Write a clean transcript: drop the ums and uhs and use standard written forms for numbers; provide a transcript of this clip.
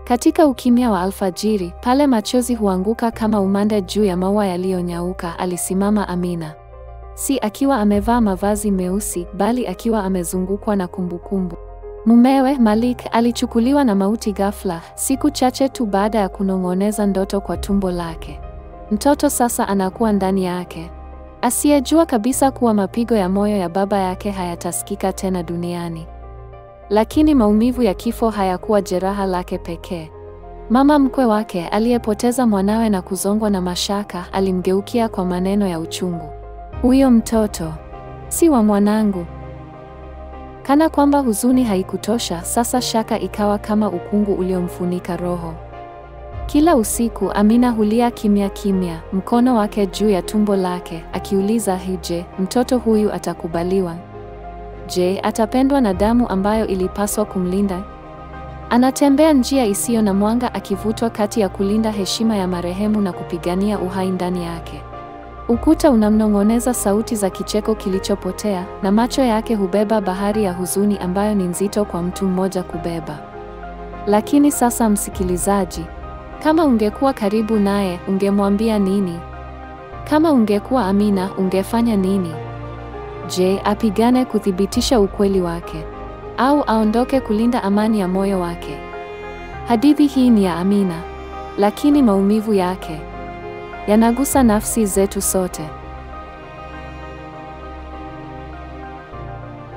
Katika ukimya wa alfajiri, pale machozi huanguka kama umande juu ya maua yaliyonyauka, alisimama Amina. Si akiwa amevaa mavazi meusi, bali akiwa amezungukwa na kumbukumbu. Mumewe Malik alichukuliwa na mauti ghafla, siku chache tu baada ya kunong'oneza ndoto kwa tumbo lake. Mtoto sasa anakuwa ndani yake, asiyejua kabisa kuwa mapigo ya moyo ya baba yake hayatasikika tena duniani. Lakini maumivu ya kifo hayakuwa jeraha lake pekee. Mama mkwe wake aliyepoteza mwanawe na kuzongwa na mashaka, alimgeukia kwa maneno ya uchungu. Huyo mtoto si wa mwanangu. Kana kwamba huzuni haikutosha, sasa shaka ikawa kama ukungu uliomfunika roho. Kila usiku Amina hulia kimya kimya, mkono wake juu ya tumbo lake, akiuliza, je, mtoto huyu atakubaliwa? Je, atapendwa na damu ambayo ilipaswa kumlinda? Anatembea njia isiyo na mwanga, akivutwa kati ya kulinda heshima ya marehemu na kupigania uhai ndani yake. Ukuta unamnong'oneza sauti za kicheko kilichopotea, na macho yake hubeba bahari ya huzuni ambayo ni nzito kwa mtu mmoja kubeba. Lakini sasa, msikilizaji, kama ungekuwa karibu naye, ungemwambia nini? Kama ungekuwa Amina, ungefanya nini? Je, apigane kuthibitisha ukweli wake au aondoke kulinda amani ya moyo wake? Hadithi hii ni ya Amina, lakini maumivu yake yanagusa nafsi zetu sote.